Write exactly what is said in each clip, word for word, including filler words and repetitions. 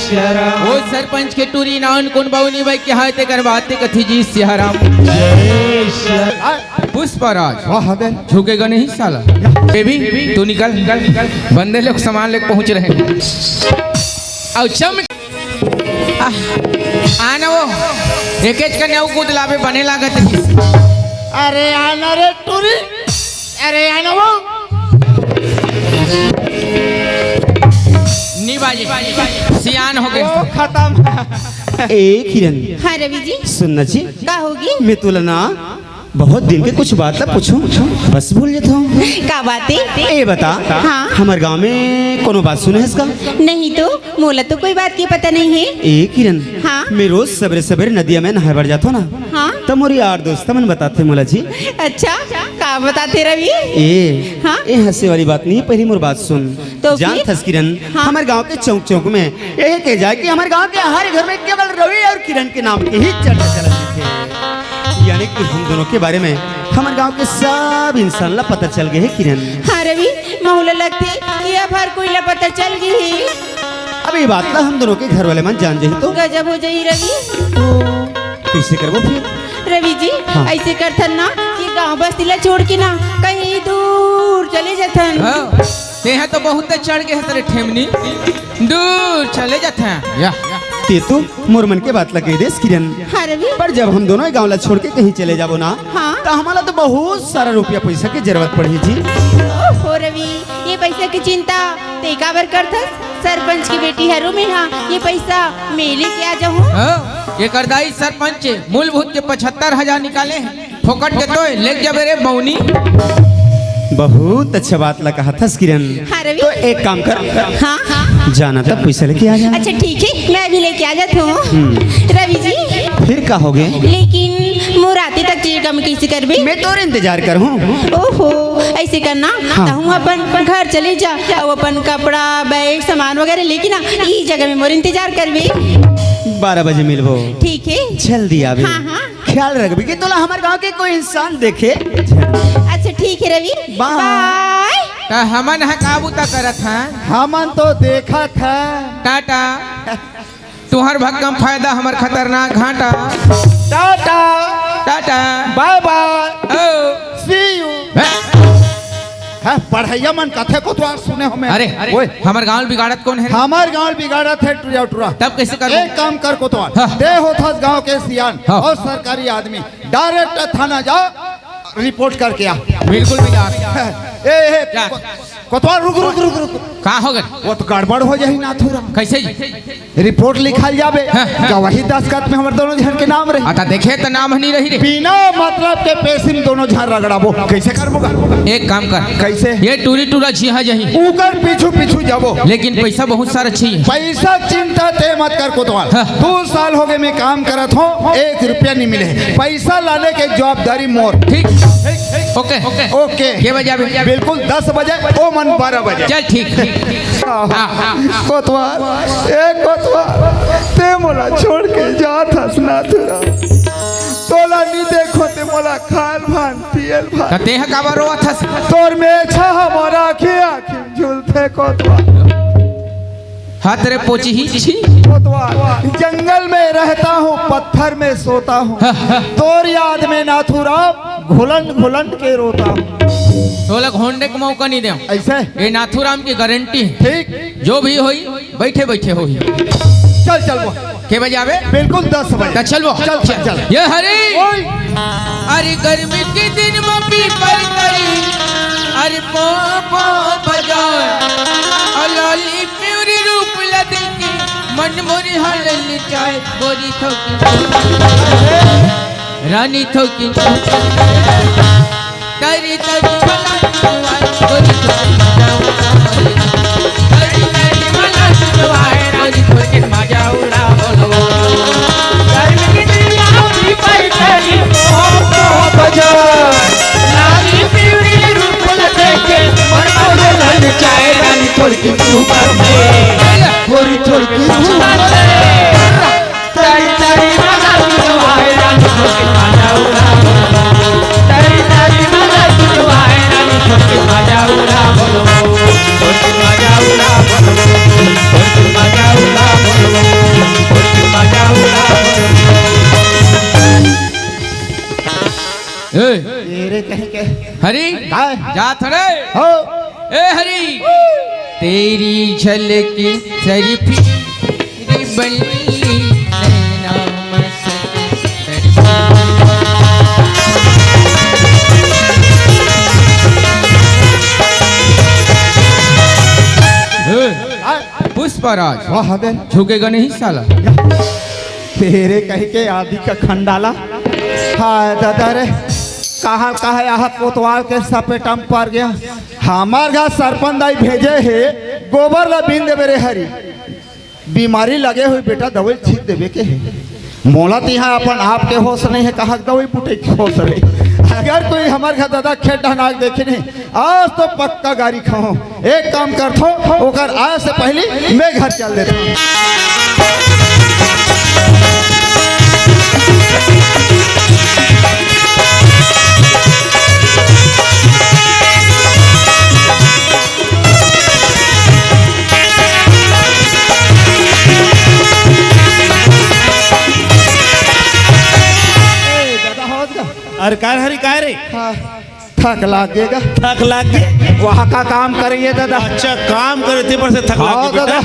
वो सरपंच के टूरी नान कोन बाऊ नी बाई के हाय तेकर बाते कथी जी सियाराम। पुष्पराज। वाह बे। झुकेगा नहीं साला। बेबी, तू निकल। बंदे लोग सामान लेके पहुंच रहे हैं। आओ चम। आह, आना वो। एकेच कन्या कूद लाबे बने लागत है। अरे आना रे टूरी। अरे आना वो। नी बाजे। सियान हो गए। वो खत्म। ए किरण। हाँ रवि जी। सुन ना जी। का होगी? मैं तुला ना बहुत दिन के कुछ बात ला पूछूं, बस भूल जाता हूँ। का बात है? ए बता, हाँ। हमारे गांव में कोनो बात सुने है इसका? नहीं तो, मोला तो कोई बात के पता नहीं है। ए किरण, हाँ। मैं रोज सबेरे सबेरे नदिया में नहाए बर जाता हूँ ना, हाँ। तो मोर यार दोस्त मन बताते मोला जी। अच्छा, का बताते रवि? ए, हाँ। ए हंसे वाली बात नहीं, पहली मोर बात सुन। तो जान फिर? थस किरण, हाँ। हमारे गांव के चौक चौक में यही कह जाए कि हमारे गांव के हर घर में केवल रवि और किरण के नाम के ही चर्चा चलत है। यानी कि हम दोनों के बारे में हमारे गांव के सब इंसान ला पता चल गए है किरण। हाँ रवि, महू ला लगथे कि अब हर कोई ला पता चल गई है। अब ये बात ला हम दोनों के घर वाले मन जान जाही तो? गजब हो जाही रवि। तो कैसे करबो फिर? रवि जी, हाँ। ऐसे करथन ना कि गांव बस्ती ला छोड़ के ना कहीं दूर चले जाथन। हाँ, तेहा तो बहुत चढ़ गए हस रे ठेमनी। दूर चले जाथन। या। ते तो मोर मन के बात ला कह देस किरण। हाँ रवि। पर जब हम दोनों ये गांव ला छोड़ के कहीं चले जाबो ना, हाँ। तो हमारा तो बहुत सारा रुपया पैसा की जरूरत पड़ही जी। ओहो रवि, ये पैसा की चिंता ते काबर करथस? सरपंच की बेटी हरू मैं हा, ये पैसा मैं लेके आ जाहूँ। हाँ, ये करदाई सरपंच मूलभूत के पचहत्तर हजार निकाले हैं। फोकट के तो लेके जाबे रे मौनी। बहुत अच्छा बात ला कहा थस किरण। हाँ रवि। तो एक काम कर। हाँ, हाँ, हाँ। जाना तो पैसा लेके आ जा। अच्छा ठीक है, मैं भी लेके आ जाता हूँ। हम्म। रवि जी। फिर का हो गए? लेकिन मोर आते तक चीज कम कैसे करबे? मैं तोर इंतजार कर हूँ। ओहो, ऐसे करना, हाँ। तो हम अपन घर चले जा, और अपन कपड़ा, बैग, सामान वगैरह लेके ना, ई जगह में मोर इंतजार करबे। बारह बजे मिलबो। ठीक है। जल्दी आबे। हाँ, हाँ। ख्याल रखबे कि तोला हमारे गांव के कोई इंसान देखे। अच्छा ठीक है रवि। बाय। बाय। त हमन ह का बूता करत हन? हमन तो देखत हन। टाटा। तुहर भक्कम फायदा, हमर खतरनाक घाटा। टाटा। टाटा। बाय बाय। ओ। See you। हैं? हैं, पढ़ैया मन कथे कोतवाल सुने हो मैं। अरे, ओए। हमर गांव बिगाड़त कोन है रे? हमर गांव बिगाड़त है टुरा टुरा। तब कैसे करबो? एक काम कर कोतवाल। हाँ। ते होथस गांव के सियान हाँ। और सरकारी आदमी। डायरेक्ट थाना जा, रिपोर्ट करके आ। बिल्कुल भी जा। ए, ए, जा। को-, कोतवाल, रुक, रुक, रुक, रुक। का हो गए? वो तो गड़बड़ हो जाही नाथूराम। कैसे जी? रिपोर्ट लिखल जाबे, हाँ, हाँ। गवाही दस्तखत में हमर दोनों झन के नाम रही। आ, त देखे त नाम नहीं रही रे। बिना मतलब के पैसे में दोनों झन रगड़ाबो, कैसे करबो गा? एक काम कर। कैसे? ये टूरी टूरा छिहा जही। उकर पीछू पीछू जाबो। लेकिन पैसा बहुत सारा चाहिए। पैसा चिंता ते मत कर कोतवाल। हाँ। दो साल हो गए मैं काम करत हूँ, एक रुपया नहीं मिले। पैसा लाने के जवाबदारी मोर। ठीक। ओके। ओके। के बजे आबे? बिल्कुल दस बजे, ओ मन बारह बजे। चल ठीक, ठीक। हाँ, हाँ, हाँ। कोतवाल, ए कोतवाल, ते मोला छोड़ के जात हस नाथूराम। तोला नी देखो ते मोला खाल भान, पियल भान। त तेह काबर रोवत हस? तोर मेछा हमर आँखी आँखी झूलथे कोतवाल। हाथ रे पोची ही छी। कोतवाल, जंगल में रहता हूँ, पत्थर में सोता हूँ। हाँ, हाँ। तोर याद में नाथूराम घुलन घुलन के रोता हूँ। तोला घोंडे के मौका नहीं दे। ऐसे? ये नाथूराम की गारंटी है। ठीक। जो भी होई, बैठे बैठे होई। चल, चल वो। के बजे आबे? बिल्कुल दस बजे। त चल वो। चल, चल, चल। ये हरी। ओए। अरे गर्मी के दिन में पीपर तरी, अरे पो पो बजाए, और लाली पिवरी रूप ला देखे, मन मोरी हालल चाहे, गोरी थोकी, रानी थोकी। तरी तरी मला तुझवाय, गोरी थोकी मजा उड़ा बोलो। तरी तरी मला तुझवाय, रानी थोकी मजा उड़ा बोलो। गर्मी के दिन में पीपर तरी, पो पो बजाए, लाली पिवरी रूप ला देखे, मन मोरी हालल चाहे, रानी थोकी छुपा दे, गोरी थोकी छुपा दे। तरी तरी मला तुझवाय, रानी थोकी मजा उड़ा बोलो। तरी तरी मला तुझवाय, रानी थोकी मजा उड़ा बोलो। थोकी मजा उड़ा बोलो। थोकी मजा उड़ा बोलो। ए, तेरे कहीं के। हरी, काय? जात रे। हो। ए हरी, तेरी झलक सरफी रे बल्ली नैना मस्त। ए, काय? पुष्पराज। वाह बे। झुकेगा नहीं साला। तेरे कहीं के आदि का खंडाला। हाय दादा रे, कहाँ कहाँ यहाँ कोतवाल के सपेटा म पर गया। हमार घर सरपंच दाई भेजे हे, गोबर ला बीन देबे रे हरी। बीमारी लगे हुई बेटा, दवाई छीट देबे के हे। मोला तिहा अपन आप के होश नहीं है, कहाँ दवाई बूटे के होश रहे। अगर कोई हमार घर दादा खेत डहनाक देखे नहीं, आज तो पक्का गारी खाओ। एक काम करथो, ओकर आए से पहली मैं घर चल देथो। ए, दादा, होत का? अरे, काय हरी, काय रे? हाँ। थक लाग गे गा। थक लाग गे। वहाँ का काम करिए दादा। अच्छा, काम करे थे पर से थक लाग हाँ गे बेटा। दादा,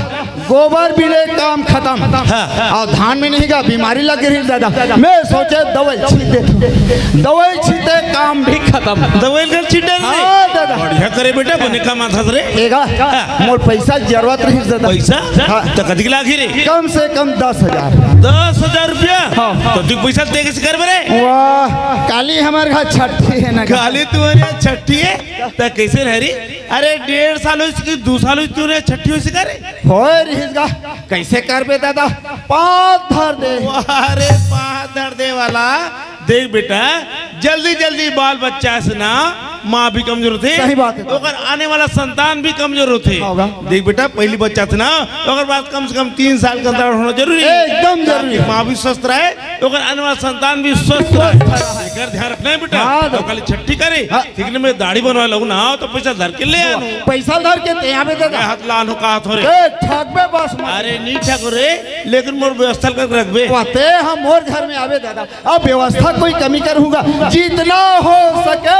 गोबर बीने काम खतम। हाँ। अउ धान में नहीं गा, बीमारी लग गे रही दादा। मैं सोचे दवाई छीट देथो, दवाई छीटे काम भी खतम। दवाई कर छीटे रे। हाँ दादा। बढ़िया करे बेटा, बने काम आथस रे। ए गा, हाँ। मोर पैसा जरूरत रही दादा। पैसा? हाँ। त कतिक लागी रे? कम से कम दस हजार। दस हजार रुपया? हाँ। त तू पैसा दे के कर बरे? वाह, काली हमार घर छठी है ना। काली तुम्हारे यहाँ छठी है? त कैसे रह रही? अरे, डेढ़ साल होइस कि दू साल होइस, तूने छठी होइस का रे? होए रहिस गा। कैसे करबे दादा? पाँव धर दे। अरे, पाँव धर दे वाला। देख बेटा, जल्दी जल्दी बाल बच्चा से ना माँ भी कमजोर होथे। सही बात है। ओकर आने वाला संतान भी कमजोर होथे। हाँ गा। देख बेटा, पहली बच्चा से ना, ओकर बाद कम से कम तीन साल का अंतराल होना जरूरी है। एकदम जरूरी ताकि है। माँ भी स्वस्थ रहे, ओकर आने वाला संतान भी स्वस्थ रहे। स्वस्थ रहे। एकर ध्यान रखना है बेटा। हाँ, तो ओकर छठी करे, हाँ। ठीक ने में दाढ़ी बनवा लहू ना, तो पैसा धर के ले आनो। पैसा धर के ते आबे दादा। मैं हाथ लानो का हाथ हो रे। ए, ठगबे बस मत। अरे, नहीं ठगो रे, लेकिन मोर व्यवस्था कर रखबे। वाते हम मोर घर में आबे दादा। अब व्यवस्था कोई कमी करहूँगा, जितना हो सके।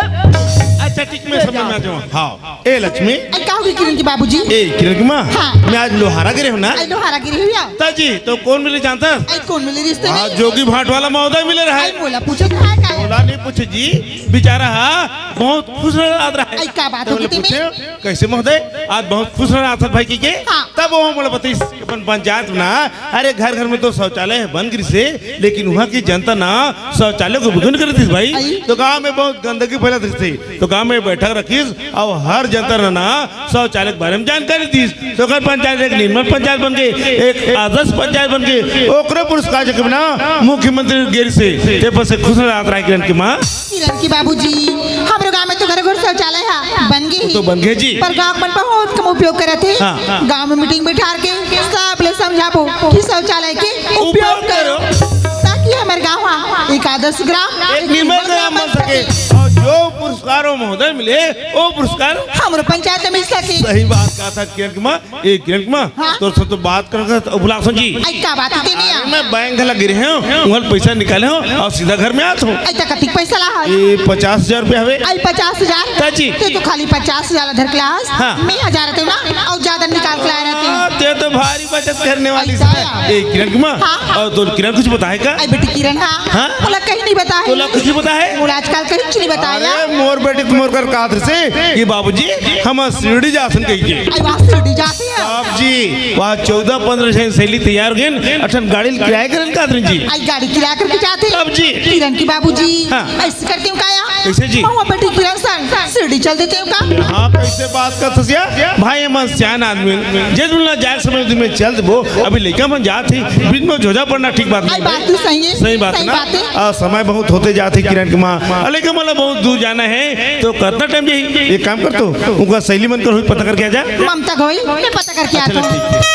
अच्छा, ठीक, मैं समझ में आ जाऊँ। हाँ। ए लक्ष्मी। ए, का होगे किरण के बाबूजी? ए किरण की माँ। हाँ। मैं आज लोहारा गिरे हूँ ना। ए लोहारा गिरे हूँ या? ता जी, तो कौन मिले जानता? ए, कौन मिले रिश्ते में? जोगी भाट वाला महोदय मिले रहा है। ए, मोला पूछत रहा है का? मोला नहीं पूछे जी, बेचारा हा बहुत खुश रहत रहा है। ए, का बात तो होगी बोले, तेमे? पूछे, कैसे महोदय? आज बहुत खुश रहत भाई की के? हाँ। तब वो मोला बताइस अपन पंचायत ना, अरे घर घर में तो शौचालय बन गिरिस हे, लेकिन वहाँ की जनता ना शौचालय को बिगुन कर दिस भाई। आई। तो गांव में बहुत गंदगी फैलत रहिस हे, तो गांव में बैठक रखिस और हर जनता ने ना शौचालय के बारे में जानकारी दिस। तो ओकर पंचायत एक निर्मल पंचायत बन गई, एक आदर्श पंचायत बन गई। ओकरे पुरस्कार जब ना मुख्यमंत्री गिरिस हे, ते पर से खुश रहत रहा किरण की माँ। किरण की बाबूजी, हमरो गांव में तो घर घर शौचालय है, बन गई। तो बन गए जी। पर गांव मन बहुत कम उपयोग करत हे। हाँ, हाँ। गांव में मीटिंग बैठार के सब ले समझाबो कि शौचालय के उपयोग उपयोग करो, करो। ताकि हमर गांव हा एक आदर्श ग्राम, एक निर्मल ग्राम बन सके। और जो पुरस्कार वो महोदय मिले, वो पुरस्कार हमरो पंचायत में मिल सके। सही बात कहा था किरण की माँ। ए किरण की माँ, हाँ? तोर से तो बात कर, कर, बुला सुन जी। आई का बात है तेमे? अरे, मैं बैंक ला गिरे हूँ, वहाँ पैसा निकाले हूँ और सीधा घर में आत हूँ। आई त कतिक पैसा ला है? ए, पचास हजार रुपया हवे। आई पचास हजार? ता जी। ते तो खाली पचास हजार धर के लास। हाँ। मैं हजार रहते ना, और ज्यादा निकाल के लाए रहते। हाँ, ते तो भारी बचत करने वाली ऐसा है। ए किरण की माँ, हाँ। और तो किरण कुछ बताए का? आई बेटी किरण, हाँ। हाँ? बोला कहीं नहीं बताए। बोला कुछ नहीं बताए? बोला आजकल कहीं कुछ नहीं बताया। अरे, मोर बेटी तुम मोर कर कात से कि बाबूजी, हम शिरडी जासन कही के। आई वाह, शिरडी जाते हैं। बाप जी, वहाँ चौदह पंद्रह जन सहेली तैयार हो गए, अठन गाड़ी किराया करन का जी। आई गाड़ी किराया करके जाते हैं। तब जी। किरण की बाबूजी, हाँ। ऐसे करते हो का या? कैसे जी? महुआ बेटी किरण सन, शिरडी चल देते हो का? हाँ, कैसे बात कर ससिया? भाई, हम सियान आदमी, जे दुनिया जाए समय दिन में चल देबो, अभी लइका मन जात ही, बीच में झोझा पड़ना ठीक बात आई नहीं बात है। तो सही है। सही बात सही ना? बात है। आ, समय बहुत होते जात है किरण की माँ। आ, लइका मन ला बहुत दूर जाना है, तो कितना टाइम जाही? एक काम कर तो, उनका सहेली मन कर हुई पता करके आ जा। ममता गोई, मैं पता करके अच्छा, आता हूँ। ठीक है।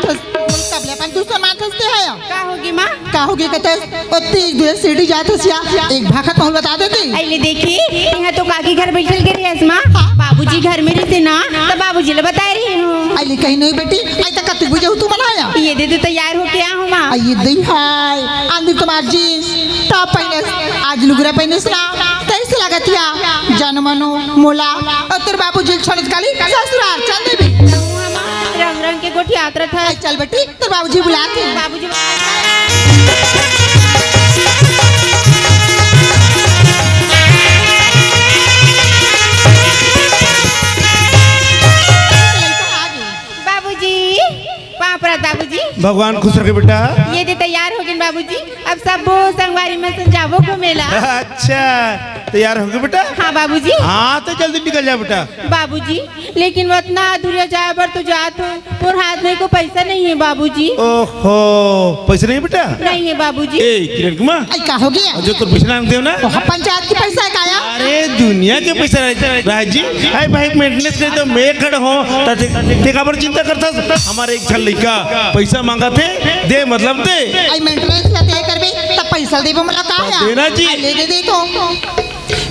तबले अपन दूसरा मानथस ते है। का होगे माँ? का होगे कथस? ओ तीज दे सीढ़ी जात हस या, एक भाखा कहूँ बता देती। अइले देखी, यहाँ तो काकी घर बैठल के रहिस माँ। हाँ। बाबूजी घर में रहिस ना, तो बाबूजी ले बताए रही हूँ। अइले कहीं नहीं बेटी, अइता कतक बजे हो तू मनाया? ये दे तो तैयार होके आ हूँ माँ। अइले दे हाय, आंधी तुम्हार जींस, टॉप पहने, आज लुगरा पहने ना, कैसे लगत या? जन मनो, मोला, और तेरे बाबूजी छोड़ काली ससुराल चल देबे। रंग रंग के गोठियात रथस। चल बेटी, तोर बाबूजी बुलाथे। बाबूजी बुलाथे। बाबूजी, पाँव परत बाबूजी। भगवान खुश रखे बेटा। ये दे तैयार होगेन बाबूजी, अब सबो संगवारी मन संग जाबो घूमे ला। अच्छा, तैयार होगे बेटा? हाँ बाबूजी। हाँ, तो जल्दी निकल जा बेटा। बाबूजी, लेकिन वो अतना दूरिहा जाए बर तो जात हो, मोर हाथ में एको पैसा नहीं है बाबूजी। ओहो, पैसा नहीं बेटा? नहीं है बाबूजी। ए, किरण कुमार। अई, का होगे? जो तोर पैसा ना देव ना? तो हम पंचायत के पैसा है का या? अरे, दुनिया के पैसा रहे, राज जी। हाय भाई, maintenance करे तो मैं खड़ा हूँ। त ते, ते काबर चिंता करथस? हमर एक झन लइका पैसा मांगथे, दे मतलब दे। अई maintenance ला ते करबे, त पैसा देबे मोला का या? देना जी। अई, ले दे दे तो।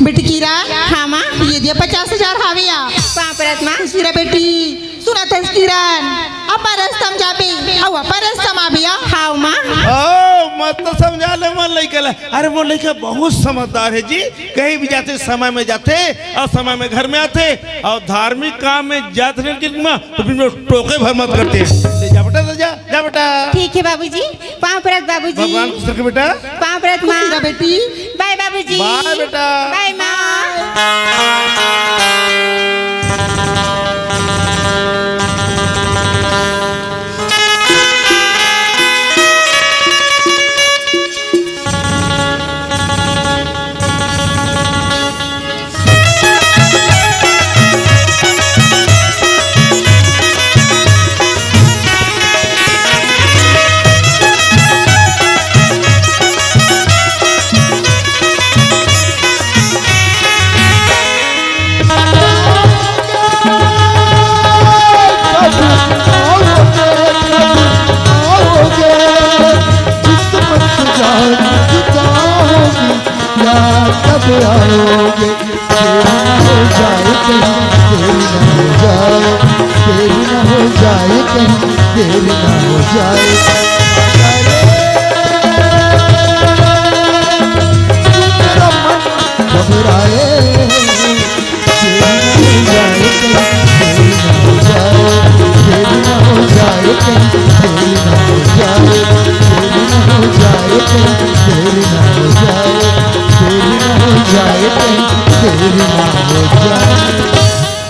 बेटी किरण। हाँ माँ। ये दे पचास हजार हावे या। पाँव परत माँ। खुशी रह बेटी। सुनत हस किरण, अपन रस्ता म जाबे, अउ अपन रस्ता म आबे या। हाँ माँ। ओ, मत तो समझा ले मोर लइका ला। अरे मोर लइका बहुत समझदार है जी, कहीं भी जाथे समय में जाथे अउ समय में घर में आथे, अउ धार्मिक काम में जात रहे किरण कुमार, तो फिर टोके भर मत करथे। ले जा बेटा, ले जा, जा बेटा। ठीक है बाबूजी। पाँव परत बाबूजी। भगवान खुश रखे बेटा। पाँव परत माँ। खुशी रह बेटी। बाय बाबूजी। बाय बेटा। बाय माँ।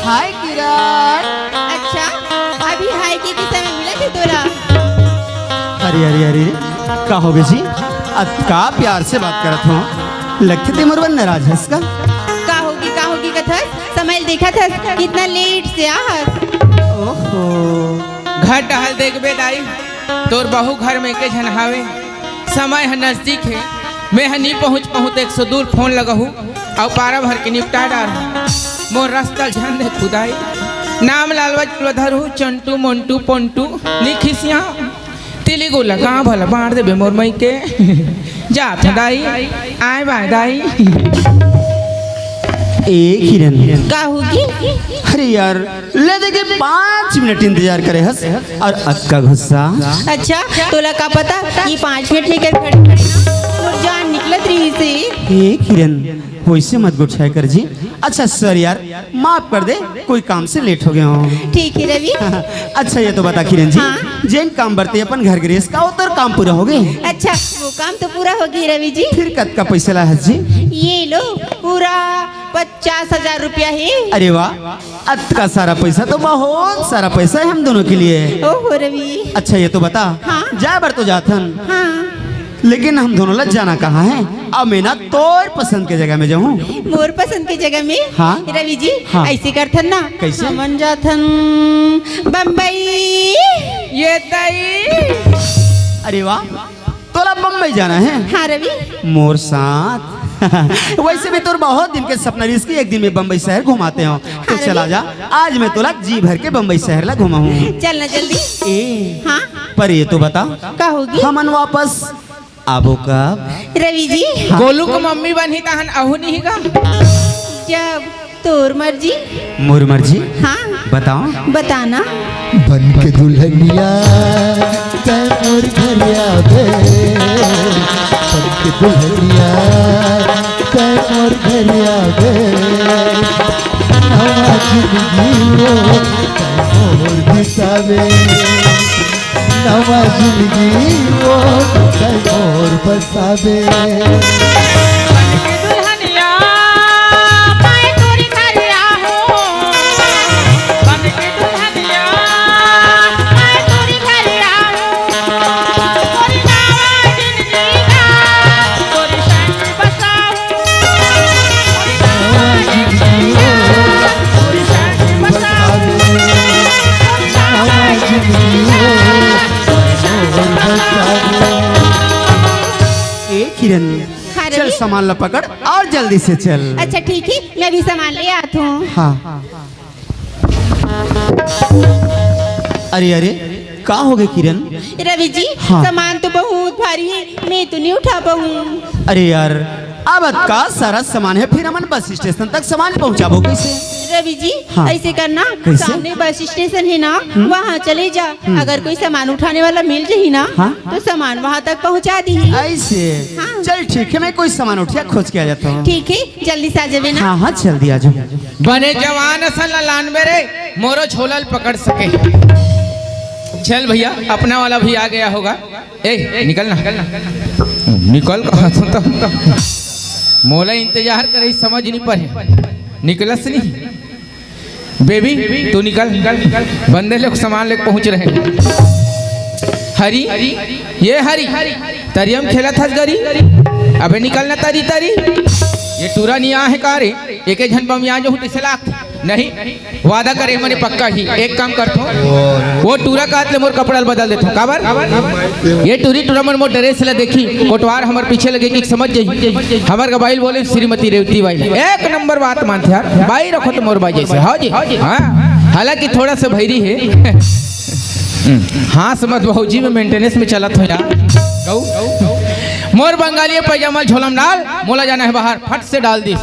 हाय किरण। अच्छा, अभी हाय के किस्सा में मिला थे तोला? अरे, अरे, अरे, अरे, का होगे जी? अतका प्यार से बात करत हँव, लगथे ते मोर बर नाराज हस का? का होगे, का होगे कथस? समय ल देखत हस, कितना लेट से आहस। ओहो। घर डहल देखबे दाई, तोर बहू घर में एके झन हावे। समय ह नजदीक हे, मैं ह नी पहुँच पाहूँ त एक सौ दू ल फोन लगाहूँ अउ पारा भर के निपटा डारहूँ। मोर रस्ता ल झन दे खुदाई, नाम ल अलवा जलवा धरहूँ, चंटू, मोंटू, पोंटू, नी खिसिया। तिली गोला गाँव भला बाँट देबे मोर मइके। जात हँव दाई, आय बाय दाई। ए किरण। का होगे? अरे यार, ले देखे पाँच मिनट इंतजार करे हस अउ अतका गुस्सा। अच्छा, तोला का पता कि पाँच मिनट लेकर खड़े खड़े ना मोर जान निकलत रहिस हे। ए किरण, वइसे मत गोठियाय कर जी। अच्छा सर यार, माफ कर दे, कोई काम से लेट हो गया हूँ। ठीक है रवि। अच्छा ये तो बता किरण जी, हाँ। जेन काम बर ते अपन घर गे रेहेस का, वो तोर काम पूरा होगे? अच्छा, वो काम तो पूरा होगे रवि जी। फिर कतका पैसा लाय हस जी? ये लो, पूरा पचास हजार रुपया हे। अरे वाह, अतका सारा पैसा तो बहुत सारा पैसा है हम दोनों के लिए। ओहो रवि। अच्छा ये तो बता, हाँ। जाय बर तो जाथन, हाँ। लेकिन हम दोनों ला जाना कहाँ है? अब मैं ना तोर पसंद के जगह में जाहूँ। मोर पसंद के जगह में? हाँ। रवि जी, हाँ। अइसे करथन ना। कइसे? हमन जाथन बम्बई। ये दाई। अरे वाह, तोला बम्बई जाना है? हाँ रवि। मोर साथ। वैसे भी तोर बहुत दिन के सपना रहिस कि एक दिन मैं बम्बई शहर घुमाते हूँ। तो हाँ, चला रवि। जा, आज मैं तोला जी भर के बम्बई शहर ला घुमाहूँ। चल ना जल्दी। ए, हाँ। पर ये तो बता, का होगे? हमन वापस आबो कब? रवि जी। हाँ। गोलू के मम्मी बनही तहन आहू नहीं गा? जब तोर मर्जी। मोर मर्जी? हाँ। बताओ। बताना। बन के दुल्हनिया तै मोर घर आबे, बन के दुल्हनिया तै मोर घर आबे, नवा जिंदगी वो तै मोर बिताबे, नवा जिंदगी वो तै मोर बसाबे। बन के दुल्हनिया, मैं तोरी घरिया हो। बन के दुल्हनिया, मैं तोरी घरिया हो। तोरी नवा जिंदगी का, तोरी संग बसाऊं। तोरी नवा जिंदगी हो, तोरी संग बसाऊं। तोरी नवा जिंदगी हो, ए किरण, हाँ, चल रवि। सामान ला पकड़ और जल्दी से चल। अच्छा ठीक है, मैं भी सामान ले आती हूँ। हाँ। अरे अरे, का होगे किरण? रवि जी, हाँ। सामान तो बहुत भारी है, मैं तो नहीं उठा पाऊँ। अरे यार, अब अतका सारा सामान है, फिर हमन बस स्टेशन तक सामान पहुँचाबो कैसे? रवि जी, हाँ। ऐसे करना, कैसे? सामने बस स्टेशन है ना, हम्म। वहाँ चले जा। हम्म। अगर कोई सामान उठाने वाला मिल जाही ना, हाँ। तो सामान वहाँ तक पहुँचा दी। ऐसे? हाँ। चल ठीक है, मैं कोई सामान उठिया खोज के आ जाता हूँ। ठीक है, जल्दी से आ जाबे ना। हाँ हाँ, जल्दी आ जाओ। बने जवान असन ला लानबे रे, मोरो झोला ल पकड़ सके। चल भैया, अपना वाला भी आ गया होगा। ए, निकल ना। निकल कहा तो, तो। मोला इंतजार करे, समझ नहीं पड़े। निकलस नहीं। बेबी, तू निकल। बंदे लोग सामान लेके पहुंच रहे हैं। हरी, ये हरी, तरियम खेलत हस गरी। अबे निकल ना तरी, तरी। ये टूरा नहीं आ है का रे? एक एक झन बम यहाँ जो हूँ, तैसे लागथे। नहीं, वादा करे मने पक्का ही। एक काम करथो, वो टूरा काट ले, मोर कपड़ा ल बदल देथो। काबर? ये टूरी टूरा मन मोर ड्रेस ल देखी, कोटवार हमर पीछे लगे कि समझ जाही। हमर गबाइल बोले श्रीमती रेवती बाई। एक नंबर बात मानथे यार। बाई रखो तो मोर बाई जैसे। हाँ जी। हाँ। हालांकि थोड़ा सा भैरी है। हाँ, समझ भौजी में मेंटेनेंस में चलत हो यार। गऊ। मोर बंगाली पैजामा झोलम डाल, मोला जाना है बाहर, फट से डाल दिस।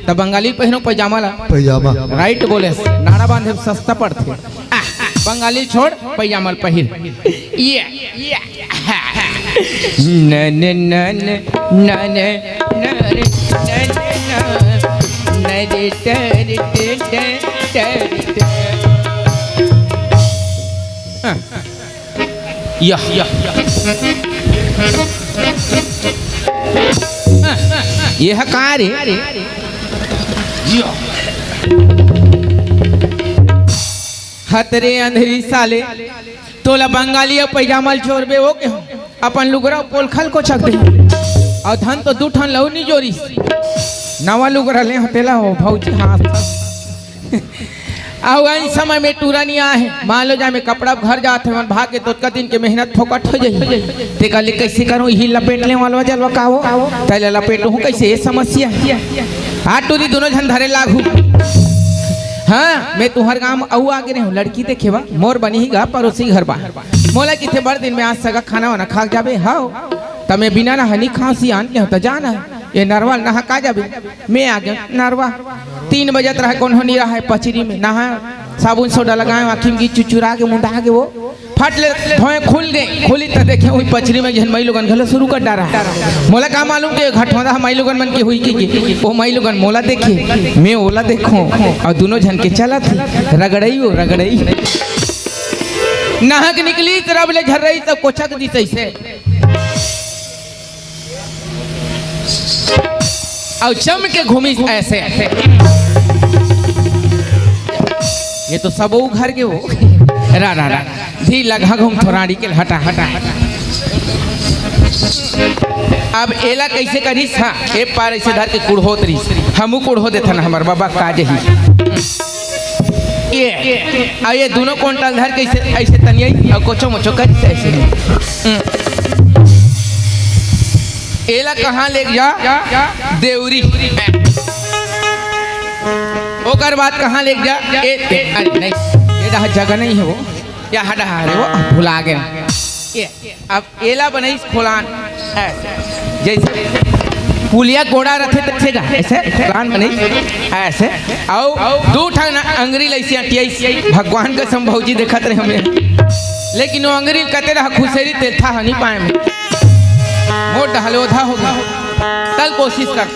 त बंगाली पहिरो पैजामा ला। पैजामा। राइट बोले, नाड़ा बांधे सस्ता पड़थे। बंगाली छोड़, पैजामा ला पहिर। ये, ये। न, न, न, न, न, न, न, न, न, न, न, रे, ट, रे, ट, ट, ट, रे, ट। हाँ। यह, यह। ये ह का रे? हतरे अंधरी साले, तोला बंगाली अउ पैजामा ल चोरबे ओ के हो? अपन लुगरा पोलखल कोचक दे। अउ धन तो दू ठन लऊ नी जोरिस। नवा लुगरा ले हतेला हो भौजी, हाँ। अउ ऐन समय में टूरा नी आहे, मान लो जा मैं कपड़ा घर जात हवन, भाग के तोतका दिन के मेहनत फोकट हो जाही। ते कहले, "कैसे करूं, यही लपेट ले वालवा जलवा का हो?" तैले लपेटहूं कैसे, ये समस्या। आ टूरी दोनों झन धरे लागू। हाँ, मैं तुहर गांव अउ आगे रहूं, लड़की देखे बा, मोर बनी ही गा पड़ोसी घर बा। मोला किथे बड़ दिन में आज सगा खाना वाना खा के जाबे, हाओ। त मैं बिना नहा नी खांव, सियान के हो त जाना है। ये नरवा ल नहा का जाबे? मैं आ गया नरवा। तीन बजत रहा, कोनो नी रहा है पचरी में। नहा, साबुन सोडा लगाए, आँखी में चुचुरा के मुंडा के वो। फट ले धोए खुल गए। खुली त देखे हुई पचरी में झन माई लोगन घलो शुरू कर डारा। मोला का मालूम के घटोंदा माई लोगन मन के हुई की, की। वो माई लोगन मोला देखे, मैं ओला देखो। अउ दोनों झन के चलत ही। रगड़ई वो, रगड़ई। नहा के निकली त रब ले झर्रई त कोचक दिस ऐसे। अउ चम के घूमिस ऐसे। ये तो सबो घर के वो। रा, रा, रा। धी लगा घूम थोराड़ी के हटा, हटा, हटा। अब एला कैसे करिस? हाँ, ए पार ऐसे धर के कुड़होत रहिस। हमू कुड़हो देथन, हमर बाबा का जही। ये, आ ये दोनों कोंटल धर के ऐसे, ऐसे तनियाई, अउ कोचो मोचो करिस ऐसे। हम्म। एला कहाँ लेग जा? देवरी। ओकर बाद कहाँ लेग जा? ए, ए, अरे नहीं, ये डहा जगह नहीं है वो, यहाँ डहा रे वो, भुला गए। ये, अब एला बनइस खोलान, ऐसे, जैसे पुलिया गोड़ा रथे तैसे गा, ऐसे खोलान बनइस, ऐसे, अउ दू ठन अंगरी ल अइसे अंटियाइस, भगवान कसम भौजी देखत रहे हमें, लेकिन वो अंगरी कते रहा खुसेरी तेलथा ह नहीं पाए में। मोर डहलोधा हो गया। चल कोशिश कर।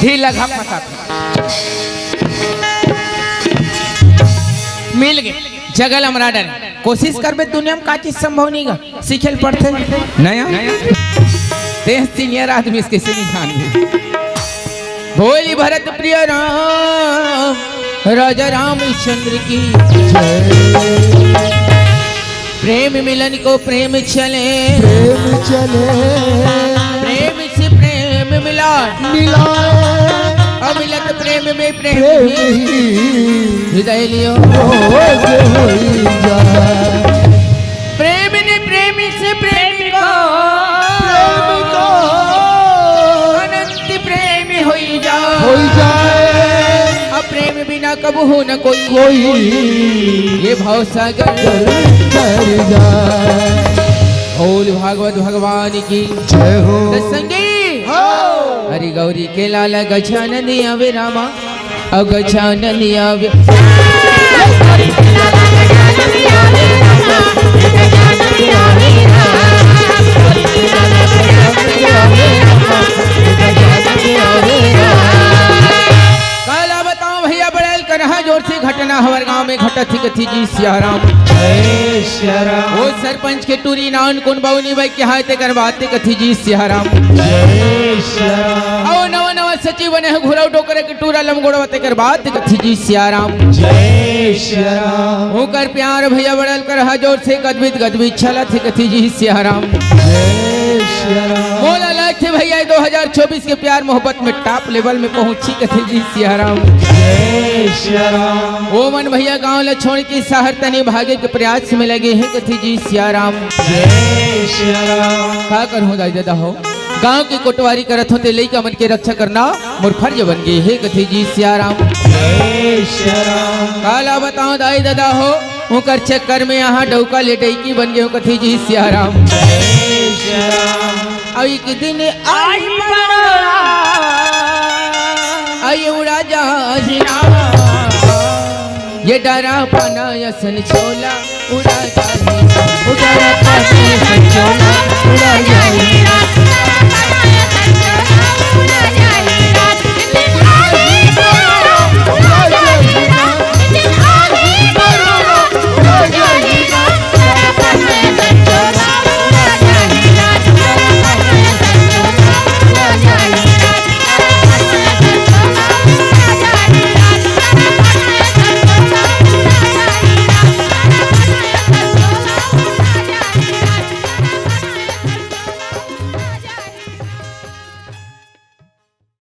ढील लगा फंसा। मिल गए। जगल अमरा डरे। कोशिश करबे दुनिया में का चीज संभव नहीं गा। सीखे ल पड़थे। नया। तें सीनियर आदमी इसके से नहीं जान। बोली भरत प्रिय राम, राजा रामचंद्र की जय। प्रेम मिलन को प्रेम चले, प्रेम चले। प्रेम से प्रेम मिला, मिला। अमिलत प्रेम में प्रेम प्रेम ही। ही। हृदय लियो। रोज होई जाए। प्रेम ने प्रेम से प्रेम को। प्रेम को। अनंत प्रेम होई जाए। होई जाए। अब प्रेम बिना कबहू न कोई। कोई। ये भाव सागर। तर जाए। बोल भागवत भगवान की। जय हो। सत्संगी। हो। हरि गौरी के लाल गजानन आवे रामा। अउ गजानन आवे। काला बताओ भैया, बड़े कनहा जोर से घटना हमारे गांव में घटत थी, कथी जी सियाराम। जय सियाराम। वो सरपंच के टूरी नान कोन बाउनी बाई के हाय ते कर बात कथी जी सियाराम। जय सियाराम। आओ नवा नवा सचिव बने हो घुराव डोकरे के टूरा लमगोड़वा तेकर बाद कथी जी सियाराम। जय सियाराम। ओकर प्यार भैया बड़ल कर हा जोर से गदबिद गदबिद चलत हे कथी जी सियाराम। जय सियाराम। मोला लगथे भैया दो हज़ार चउबीस के प्यार मोहब्बत में टॉप लेवल में पहुंची कथी जी सियाराम। जय सियाराम। ओ मन भैया गांव ला छोड़ के शहर तनी भागे के प्रयास में लगे हे कथी जी सियाराम। जय सियाराम। का करहूं दाई ददा हो, गांव के कोटवारी करत हों ते लइका मन के रक्षा करना मोर फर्ज बन गे हे कथे जी सियाराम। जय सियाराम। काला बताओ दाई ददा हो, ओकर चक्कर में यहाँ डौका ले डैकी बन गे हो कथे जी सियाराम। जय सियाराम। अउ एक दिन आई परोला, आई उड़ा जहाज ना। ये डरा पना असन चोला उड़ा जाही, उड़ा पना असन चोला उड़ा जाही।